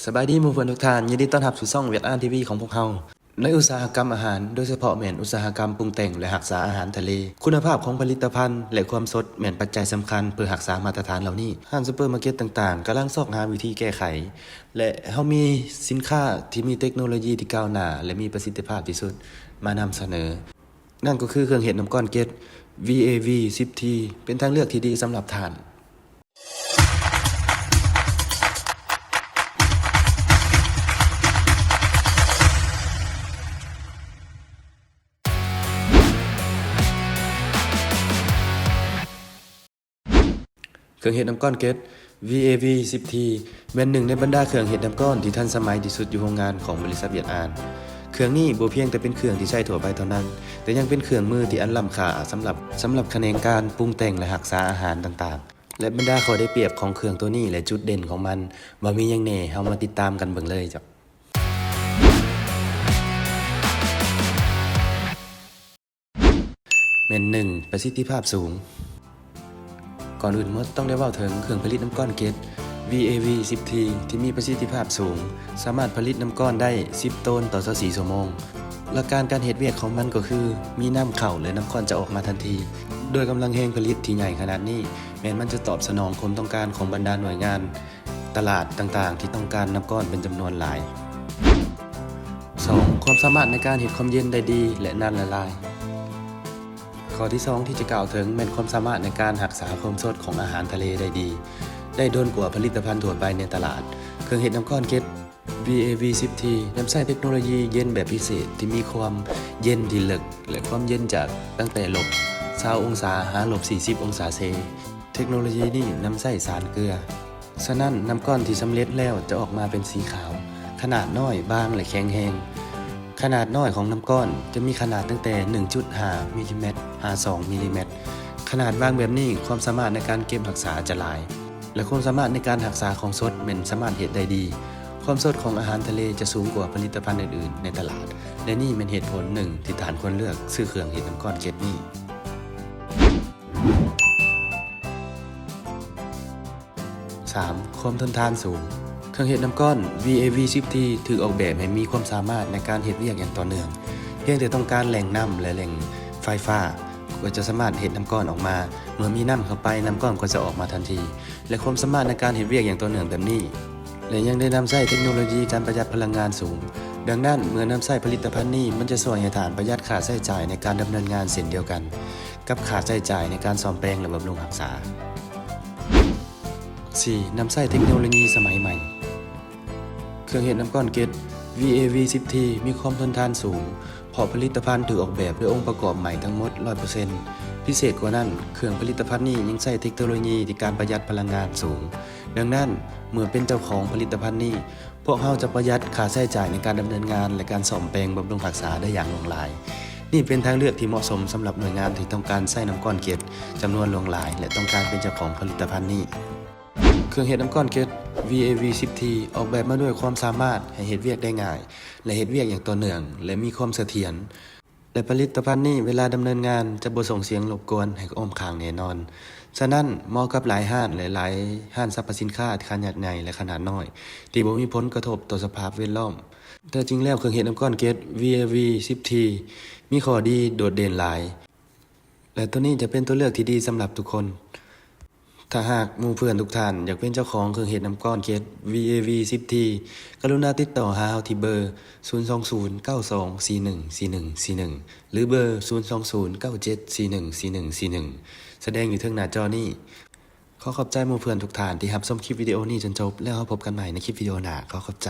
ສະບາຍດີໝູ່ເພື່ອນທຸກທ່ານ, ຍິນດີຕ້ອນຮັບສູ່ຊ່ອງຫວຽດອານ ທີ ວີ ຂອງພວກເຮົາ. ໃນອຸດສາຫະກຳອາຫານ, ໂດຍສະເພາະແມ່ນອຸດສາຫະກຳປຸງແຕ່ງ ແລະ ຮັກສາອາຫານທະເລ, ຄຸນນະພາບຂອງຜະລິດຕະພັນ ແລະ ຄວາມສົດແມ່ນປັດໄຈສຳຄັນເພື່ອຮັກສາມາດຕະຖານເຫຼົ່ານີ້. ຮ້ານຊຸບເປີມາເກັດຕ່າງໆກຳລັງຊອກຫາວິທີແກ້ໄຂ ແລະ ເຮົາມີສິນຄ້າທີ່ມີເຕັກໂນໂລຢີທີ່ກ້າວໜ້າ ແລະ ມີປະສິດທິພາບທີ່ສຸດມານຳສະເໜີ. ນັ້ນກໍຄືເຄື່ອງເຮັດນ້ຳກ້ອນເກັດ ວີເອວີ ສິບທີ ເປັນທາງເລືອກທີ່ດີສຳລັບທ່ານ. ເຄື່ອງເຮັດນ້ຳກ້ອນເກັດ ວີເອວີ ສິບທີ ແມ່ນໜຶ່ງໃນບັນດາເຄື່ອງເຮັດນ້ຳກ້ອນທີ່ທັນສະໄໝທີ່ສຸດຢູ່ໂຮງງານຂອງບໍລິສັດຫວຽດອານ. ເຄື່ອງນີ້ບໍ່ພຽງແຕ່ເປັນເຄື່ອງທີ່ໃຊ້ທົ່ວໄປເທົ່ານັ້ນ, ແຕ່ຍັງເປັນເຄື່ອງມືທີ່ອັນລ້ຳຄ່າສຳລັບ, ສຳລັບຂະແໜງການປຸງແຕ່ງ ແລະ ຮັກສາອາຫານຕ່າງໆ. ແລະ ບັນດາຂໍ້ໄດ້ປຽບຂອງເຄື່ອງໂຕນີ້ ແລະ ຈຸດເດັ່ນຂອງມັນວ່າມີຫຍັງແດ່, ເຮົາມາຕິດຕາມກັນເບິ່ງເລີຍເຈົ້າ. ແມ່ນ ໜຶ່ງ ປະສິດທິພາບສູງ. ກ່ອນອື່ນໝົດຕ້ອງໄດ້ເວົ້າເຖິງເຄື່ອງຜະລິດນ້ຳກ້ອນເກັດ ວີເອວີ ສິບທີ ທີ່ມີປະສິດທິພາບສູງ, ສາມາດຜະລິດນ້ຳກ້ອນໄດ້ສິບໂຕນຕໍ່ຊາວສີ່ຊົ່ວໂມງ. ຫຼັກການການເຮັດວຽກຂອງມັນກໍຄື ມີນ້ຳເຂົ້າ ແລະ ນ້ຳກ້ອນຈະອອກມາທັນທີ. ດ້ວຍກຳລັງແຮງຜະລິດທີ່ໃຫຍ່ຂະໜາດນີ້, ແມ່ນມັນຈະຕອບສະໜອງຄວາມຕ້ອງການຂອງບັນດາໜ່ວຍງານ ຕະຫຼາດຕ່າງໆທີ່ຕ້ອງການນ້ຳກ້ອນເປັນຈຳນວນຫຼາຍ. ສອງ ຄວາມສາມາດໃນການເຮັດຄວາມເຢັນໄດ້ດີ ແລະ ນານຫຼາຍໆ. ຂໍ້ທີສອງທີ່ຈະກ່າວເຖິງແມ່ນຄວາມສາມາດໃນການຮັກສາຄວາມສົດຂອງອາຫານທະເລໄດ້ດີ, ໄດ້ດົນກວ່າຜະລິດຕະພັນທົ່ວໄປໃນຕະຫຼາດ. ເຄື່ອງເຮັດນ້ຳກ້ອນເກັດ ວີເອວີ ສິບທີ ນຳໃຊ້ເຕັກໂນໂລຢີເຢັນແບບພິເສດທີ່ມີຄວາມເຢັນທີ່ເລິກ ແລະ ຄວາມເຢັນຈາກຕັ້ງແຕ່ລົບຊາວອົງສາຫາລົບສີ່ສິບອົງສາເຊ. ເຕັກໂນໂລຢີນີ້ນຳໃຊ້ສານເກືອ. ສະນັ້ນ, ນ້ຳກ້ອນທີ່ສຳເລັດແລ້ວຈະອອກມາເປັນສີຂາວ, ຂະໜາດນ້ອຍ, ບາງ ແລະ ແຂງແຮງ. ຂະໜາດນ້ອຍຂອງນ້ຳກ້ອນຈະມີຂະໜາດຕັ້ງແຕ່ໜຶ່ງຈຸດຫ້າມິລລີແມັດຫາສອງມິລລີແມັດ. ຂະໜາດບາງແບບນີ້, ຄວາມສາມາດໃນການເກັບຮັກສາຈະຫຼາຍ ແລະ ຄວາມສາມາດໃນການຮັກສາຂອງສົດແມ່ນສາມາດເຮັດໄດ້ດີ. ຄວາມສົດຂອງອາຫານທະເລຈະສູງກວ່າຜະລິດຕະພັນອື່ນໆໃນຕະຫຼາດ ແລະ ນີ້ແມ່ນເຫດຜົນໜຶ່ງທີ່ທ່ານຄວນເລືອກຊື້ເຄື່ອງເຮັດນ້ຳກ້ອນເກັດນີ້. ສາມ ຄວາມທົນທານສູງ. ເຄື່ອງເຮັດນ້ຳກ້ອນ ວີເອວີ ສິບທີ ຖືກອອກແບບໃຫ້ມີຄວາມສາມາດໃນການເຮັດວຽກຢ່າງຕໍ່ເນື່ອງ. ພຽງແຕ່ຕ້ອງການແຫຼ່ງນ້ຳ ແລະ ແຫຼ່ງໄຟຟ້າ ກໍຈະສາມາດເຮັດນ້ຳກ້ອນອອກມາ. ເມື່ອມີນ້ຳເຂົ້າໄປ, ນ້ຳກ້ອນກໍຈະອອກມາທັນທີ. ແລະ ຄວາມສາມາດໃນການເຮັດວຽກຢ່າງຕໍ່ເນື່ອງແບບນີ້ ແລະ ຍັງໄດ້ນຳໃຊ້ເຕັກໂນໂລຢີການປະຢັດພະລັງງານສູງ. ດັ່ງນັ້ນ, ເມື່ອນຳໃຊ້ຜະລິດຕະພັນນີ້, ມັນຈະຊ່ວຍໃຫ້ທ່ານປະຢັດຄ່າໃຊ້ຈ່າຍໃນການດຳເນີນງານເຊັ່ນດຽວກັນ ກັບຄ່າໃຊ້ຈ່າຍໃນການສ້ອມແປງ ແລະ ບຳລຸງຮັກສາ. ສີ່ ນຳໃຊ້ເຕັກໂນໂລຢີສະໄໝໃໝ່. ເຄື່ອງເຮັດນ້ຳກ້ອນເກັດ ວີເອວີ ສິບທີ ມີຄວາມທົນທານສູງ ເພາະຜະລິດຕະພັນຖືກອອກແບບດ້ວຍອົງປະກອບໃໝ່ທັງໝົດຮ້ອຍເປີເຊັນ. ພິເສດກວ່ານັ້ນ, ເຄື່ອງຜະລິດຕະພັນນີ້ຍັງໃຊ້ເຕັກໂນໂລຢີທີ່ການປະຢັດພະລັງງານສູງ. ດັ່ງນັ້ນ, ເມື່ອເປັນເຈົ້າຂອງຜະລິດຕະພັນນີ້, ພວກເຮົາຈະປະຢັດຄ່າໃຊ້ຈ່າຍໃນການດຳເນີນງານ ແລະ ການສ້ອມແປງບຳລຸງຮັກສາໄດ້ຢ່າງຫຼວງຫຼາຍ. ນີ້ເປັນທາງເລືອກທີ່ເໝາະສົມສຳລັບໜ່ວຍງານທີ່ຕ້ອງການໃຊ້ນ້ຳກ້ອນເກັດຈຳນວນຫຼວງຫຼາຍ ແລະ ຕ້ອງການເປັນເຈົ້າຂອງຜະລິດຕະພັນນີ້. ເຄື່ອງເຮັດນ້ຳກ້ອນເກັດ ວີເອວີ ສິບທີ ອອກແບບມາດ້ວຍຄວາມສາມາດໃຫ້ເຮັດວຽກໄດ້ງ່າຍ ແລະ ເຮັດວຽກຢ່າງຕໍ່ເນື່ອງ ແລະ ມີຄວາມສະຖຽນ. ແລະ ຜະລິດຕະພັນນີ້ເວລາດຳເນີນງານຈະບໍ່ສົ່ງສຽງລົບກວນໃຫ້ອ້ອມຂ້າງແນ່ນອນ. ສະນັ້ນ, ເໝາະກັບຫຼາຍຮ້ານ ແລະ ຫຼາຍຮ້ານສັບພະສິນຄ້າຂະໜາດໃຫຍ່ ແລະ ຂະໜາດນ້ອຍ ທີ່ບໍ່ມີຜົນກະທົບຕໍ່ສະພາບແວດລ້ອມ. ແທ້ຈິງແລ້ວ, ເຄື່ອງເຮັດນ້ຳກ້ອນເກັດ ວີເອວີ ສິບທີ ມີຂໍ້ດີໂດດເດັ່ນຫຼາຍ. ແລະ ໂຕນີ້ຈະເປັນຕົວເລືອກທີ່ດີສຳລັບທຸກຄົນ. ຖ້າຫາກໝູ່ເພື່ອນທຸກທ່ານຢາກເປັນເຈົ້າຂອງເຄື່ອງເຮັດນ້ຳກ້ອນເກັດ ວີເອວີ ສິບທີ ກະລຸນາຕິດຕໍ່ຫາເຮົາທີ່ເບີ ສູນສອງສູນ ເກົ້າສອງ ສີ່ໜຶ່ງ ສີ່ໜຶ່ງ ສີ່ໜຶ່ງ ຫຼື ເບີ ສູນສອງສູນ ເກົ້າເຈັດ ສີ່ໜຶ່ງ ສີ່ໜຶ່ງ ສີ່ໜຶ່ງ ສະແດງຢູ່ເທິງໜ້າຈໍນີ້. ຂໍຂອບໃຈໝູ່ເພື່ອນທຸກທ່ານທີ່ຮັບຊົມຄລິບວິດີໂອນີ້ຈົນຈົບ, ແລ້ວເຮົາພົບກັນໃໝ່ໃນຄລິບວິດີໂອໜ້າ. ຂໍຂອບໃຈ.